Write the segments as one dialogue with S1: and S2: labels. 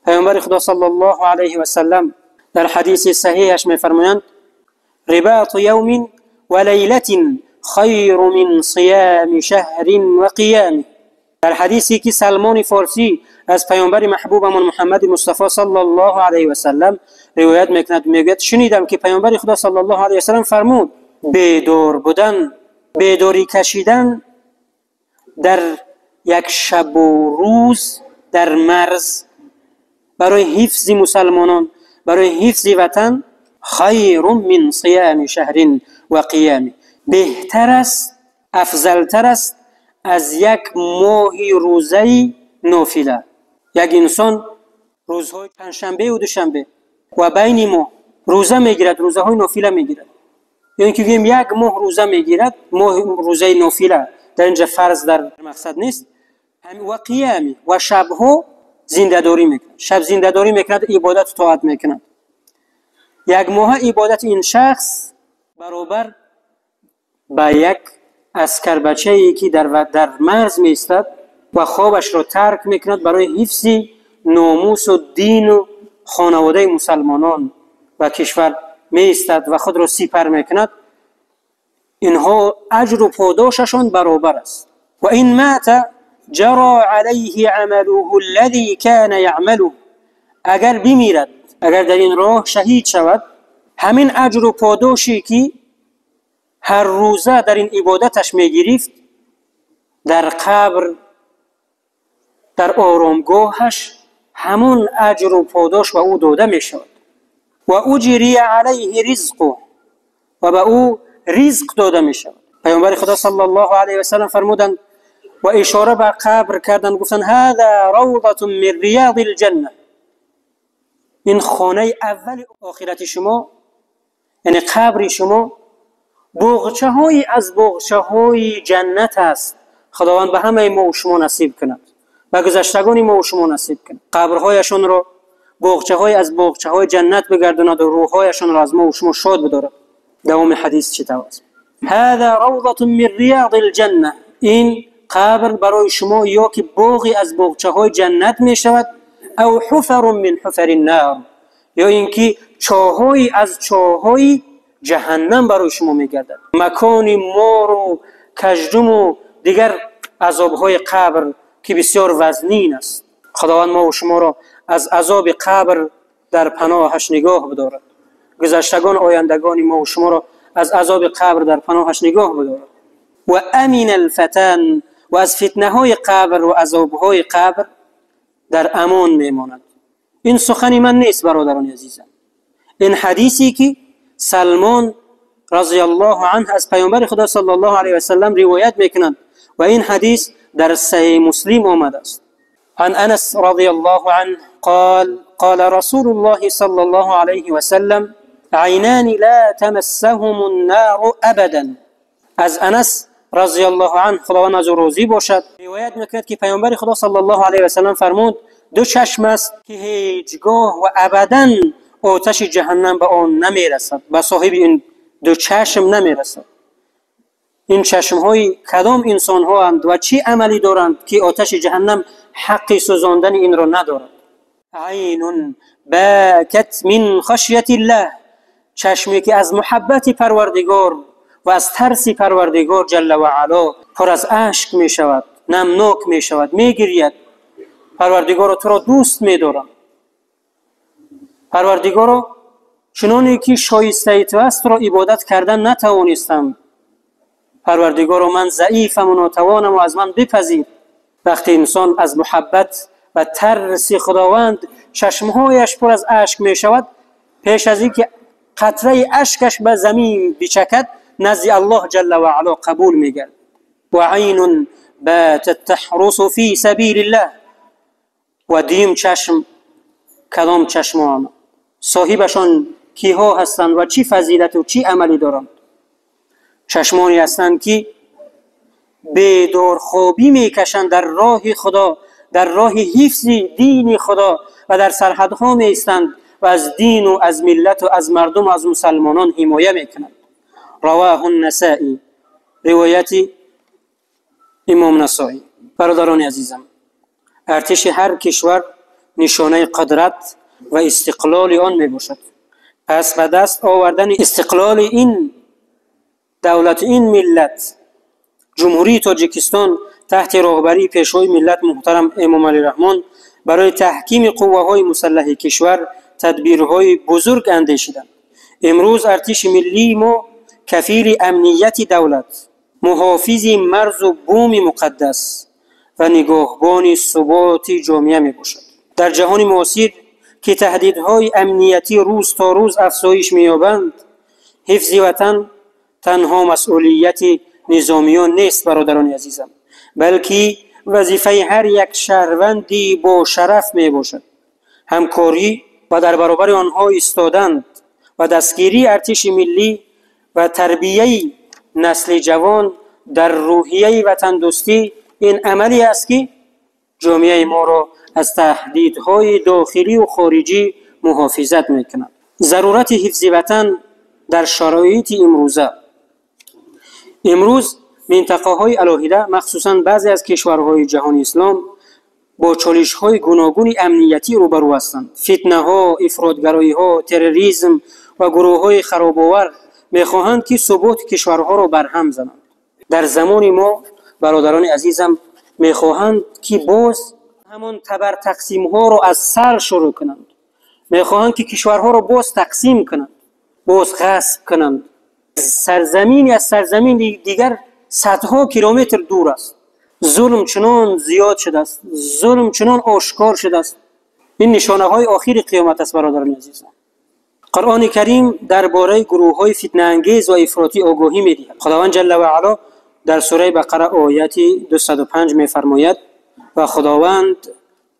S1: پیامبر خدا صلی الله علیه و سلم در حدیث صحیحش می‌فرمایند: رباط یوم و لیلة خیر من صیام شهر و قیامه. در حدیثی که سلمان فارسی از پیامبر محبوبمان محمد مصطفی صلی الله علیه و سلم روایت میکند، میگوید شنیدم که پیامبر خدا صلی الله علیه و سلم فرمود: بیدار بودن، بیداری کشیدن در یک شب و روز در مرز برای حفظ مسلمانان، برای حفظ وطن، خیر من صیام شهر و قیامه، بهتر است، افضلتر است از یک ماه روزه نافله. یک انسان روزهای پنجشنبه و دوشنبه و بین ماه روزه میگیرد، روزه های نافله میگیرد، یعنی که گوییم یک ماه روزه میگیرد، ماه روزه نافله در اینجا فرض در مقصد نیست، و قیامی و شبها زنده‌داری میکند، شب زنده‌داری میکند، عبادت و طاعت میکند. یک ماه عبادت این شخص برابر با یک عسکر بچه‌ای که در مرز می‌ایستد و خوابش را ترک میکند برای حفظ ناموس و دین و خانواده مسلمانان و کشور می‌ایستد و خود را سپر میکند. اینها اجر و پاداششان برابر است. و این مات جرى علیه عمله الذی کان یعمله، اگر بمیرد، اگر در این راه شهید شود، همین اجر و پاداشی که هر روزه در این عبادتش میگرفت، در قبر، در آرامگاهش همون اجر و پاداش به او داده میشود. و اجری علیه رزقه، و به او رزق داده میشود. پیامبر خدا صلی الله علیه و سلم فرمودند و اشاره به قبر کردند، گفتند هذا روضة من ریاض الجنه، این خانه اول آخرت شما، یعنی قبر شما، باغچه های از باغچه های جنت است. خداوند به همه ما و شما نصیب کند، به گذشتگان ما و شما نصیب کند، قبرهایشان را باغچه های از باغچه های جنت بگرداند و روحهایشان را از ما و شما شاد بدارد. دوام حدیث چطور است؟ هذا روضة من ریاض الجنه، این قبر برای شما یا که باغی از باغچه های جنت می شود، او حفر من حفر النار، یا اینکه چاهای از چاهای جهنم برای شما میگردد. مکان مار و کژدم و دیگر عذابهای قبر که بسیار وزنین است. خداوند ما و شما را از عذاب قبر در پناهش نگاه بدارد. گذشتگان آیندگان ما و شما را از عذاب قبر در پناهش نگاه بدارد. و امین الفتن، و از فتنه های قبر و عذابهای قبر در امان میماند. این سخن من نیست برادران عزیزم، این حدیثی که سلمان رضی الله عنه از پیامبر خدا صلی الله علیه و سلم روایت میکنند و این حدیث در صحیح مسلم آمده است. عن انس رضی الله عنه قال قال رسول الله صلی الله علیه و سلم عینان لا تمسهم النار ابدا. از انس رضی الله عنه، خداوند از او راضی باشد، روایت میکند که پیامبر خدا صلی الله علیه و سلم فرمود: دو چشم است که هیچگاه و ابدا آتش جهنم به آن نمیرسد، به صاحب این دو چشم نمیرسد. این چشم های کدام انسان ها اند و چی عملی دارند که آتش جهنم حق سوزاندن این را ندارد؟ عین باکت من خشیت الله، چشمی که از محبت پروردگار و از ترس پروردگار جل و علا پر از اشک می شود، نمناک می شود، می گرید. پروردگار تو را دوست می دارم، پروردگارا چنانی که شایسته تو است را عبادت کردن نتوانستم، پروردگارا من ضعیفم و ناتوانم و از من بپذیر. وقتی انسان از محبت و ترس خداوند چشمهایش پر از اشک می شود، پیش از اینکه قطره اشکش به زمین بچکد نزد الله جل و علا قبول می گردد. و عین باتت تحرس فی سبیل الله، و دیم چشم کدام چشمان صاحبشان کیها هستند و چی فضیلت و چی عملی دارند؟ چشمانی هستند که بیدارخوابی میکشند در راه خدا، در راه حفظ دین خدا و در سرحدها میایستند و از دین و از ملت و از مردم و از مسلمانان حمایه میکنند. رواه النسائی، روایت امام نسائی. برادران عزیزم، ارتش هر کشور نشانه قدرت و استقلال آن می باشد. پس به دست آوردن استقلال این دولت، این ملت، جمهوری تاجیکستان تحت راهبری پیشوای ملت محترم امام علی رحمان برای تحکیم قوه‌های مسلح کشور تدبیرهای بزرگ اندیشیدند. امروز ارتش ملی ما کفیل امنیت دولت، محافظ مرز و بوم مقدس و نگاهبان ثبات جامعه می باشد. در جهان معاصر که تهدیدهای امنیتی روز تا روز افزایش می‌یابند، حفظ وطن تنها مسئولیت نظامیان نیست برادران عزیزم، بلکه وظیفه هر یک شهروندی با شرف می باشد. همکاری و در برابر آنها ایستادند و دستگیری ارتش ملی و تربیه نسل جوان در روحیه وطن دوستی این عملی است که جامعه ما را از تهدیدهای داخلی و خارجی محافظت میکند. ضرورت حفظ وطن در شرایط امروزه. امروز منطقه‌های علاحده، مخصوصاً بعضی از کشورهای جهان اسلام، با چالش‌های گوناگون امنیتی روبرو هستند. فتنه‌ها، افراط‌گرایی‌ها، تروریسم و گروه‌های خراب‌آور می‌خواهند که ثبات کشورها را برهم زنند. در زمان ما برادران عزیزم می‌خواهند که باز همان تبر تقسیم‌ها را از سر شروع کنند. می‌خواهند که کشورها را باز تقسیم کنند، باز غصب کنند. سرزمینی از سرزمین دیگر صدها کیلومتر دور است. ظلم چنان زیاد شده است، ظلم چنان آشکار شده است. این نشانه های آخر قیامت است برادران عزیزم. قرآن کریم درباره گروه های فتنه انگیز و افراطی آگاهی می‌دهد. خداوند جل و علا در سوره بقره آیت 205 می‌فرماید: و خداوند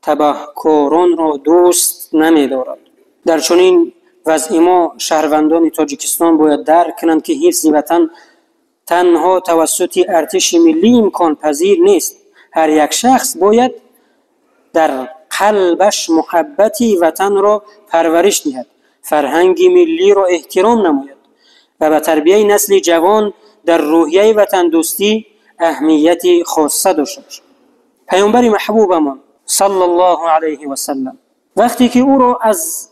S1: تبهکاران را دوست نمی‌دارد. در چنین وضع ما شهروندان تاجیکستان باید درک کنند که حفظ وطن تنها توسط ارتش ملی امکان پذیر نیست. هر یک شخص باید در قلبش محبت وطن را پرورش دهد، فرهنگ ملی را احترام نماید و به تربیه نسل جوان در روحیه وطن دوستی اهمیت خاصه داشته باشد. پیامبر محبوبمان صلی الله علیه و سلم وقتی که او را از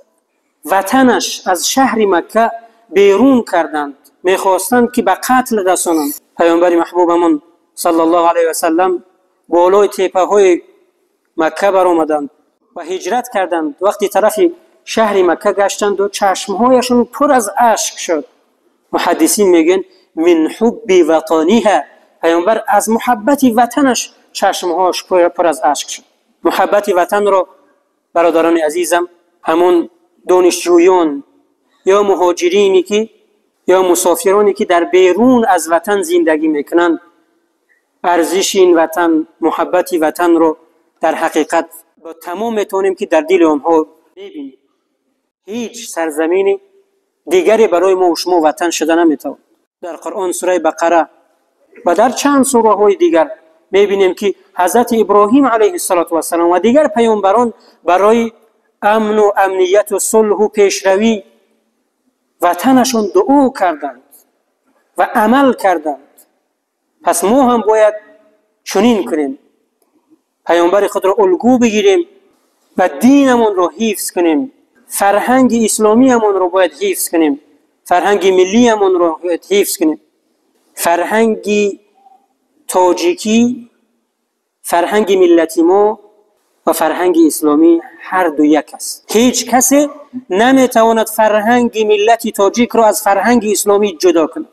S1: وطنش، از شهر مکه بیرون کردند، میخواستند که به قتل رسانند، پیامبر محبوبمان صلی الله علیه و سلم بالای تپه های مکه برآمدند و هجرت کردند. وقتی طرف شهر مکه گشتند و چشمهایشون پر از اشک شد. محدثین میگن من حب وطنها، پیامبر از محبت وطنش چشمهاش پر از اشک شد. محبت وطن را برادران عزیزم همون دانشجویان یا مهاجرینی که یا مسافرانی که در بیرون از وطن زندگی میکنند، ارزش این وطن، محبت وطن رو در حقیقت با تمام میتونیم که در دل آنها ببینیم. هیچ سرزمین دیگری برای ما و شما وطن شده نمیتواند. در قرآن سوره بقره و در چند سوره های دیگر میبینیم که حضرت ابراهیم علیه السلام و دیگر پیامبران برای امن و امنیت و صلح و پیشروی وطنشون دعا کردند و عمل کردند. پس ما هم باید چنین کنیم، پیامبر خود را الگو بگیریم و دینمون را حفظ کنیم، فرهنگ اسلامیمون را باید حفظ کنیم، فرهنگ ملیمون را باید حفظ کنیم. فرهنگ تاجیکی، فرهنگ ملتی ما و فرهنگ اسلامی هر دو یک است. هیچ کسی نمیتواند فرهنگ ملت تاجیک را از فرهنگ اسلامی جدا کند.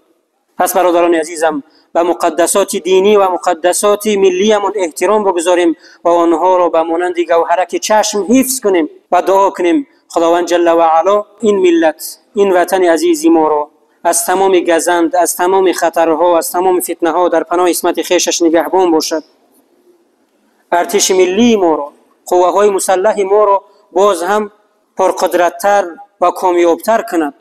S1: پس برادران عزیزم به مقدسات دینی و مقدسات ملیمون احترام بگذاریم و آنها را به مانند گوهرک چشم حفظ کنیم و دعا کنیم خداوند جل و علا این ملت، این وطن عزیزی ما را از تمام گزند، از تمام خطرها، از تمام فتنه ها در پناه عصمت خویشش نگهبان باشد. ارتش ملی ما را، قوه های مسلح ما را باز هم پرقدرتتر و کامیابتر کند.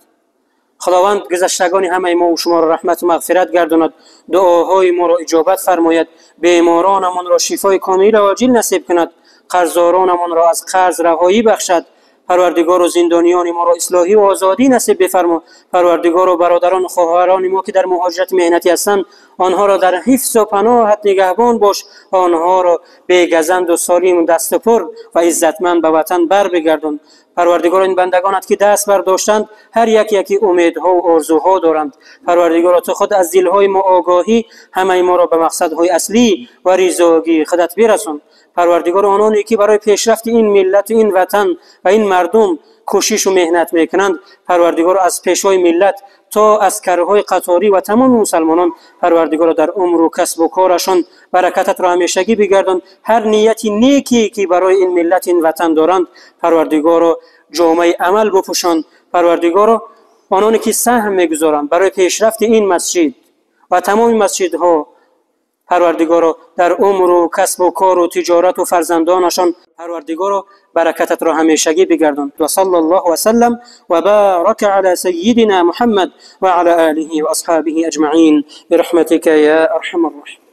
S1: خداوند گذشتگان همه ما و شما را رحمت و مغفرت گرداند، دعاهای ما را اجابت فرماید، بیمارانمان را شفای کامل و عاجل نصیب کند، قرضدارانمان را از قرض رهایی بخشد، پروردگار زندانیان ما را اصلاحی و آزادی نصیب بفرما. پروردگار برادران و خواهران ما که در مهاجرت مهنتی هستند، آنها را در حفظ و پناهت نگهبان باش، آنها را به گزند و سالم و دست پر و عزتمند به وطن بر بگردان. پروردگار این بندگانت که دست برداشتند، هر یک یکی امیدها و آرزوها دارند. پروردگار تو خود از دلهای ما آگاهی، همه ما را به مقصدهای اصلی و رضاگی خودت برسان. پروردگار آنانی که برای پیشرفت این ملت و این وطن و این مردم کوشش و مهنت میکنند، پروردگار از پیشوای ملت تا عسکرهای قطاری و تمام مسلمانان، پروردگار در عمر و کسب و کارشان برکتت را همیشگی بگردان. هر نیت نیکی که برای این ملت این وطن دارند، پروردگار جامعه عمل بپوشان. پروردگار آنانی که سهم میگذارند برای پیشرفت این مسجد و تمام مسجدها، پروردگارا در عمر و کسب و کار و تجارت و فرزندانشان پروردگارا برکتت را همیشگی بگردان. و صلی الله وسلم و بارک علی سیدنا محمد و علی آله و اصحابه اجمعین برحمتک یا ارحم الراحمین.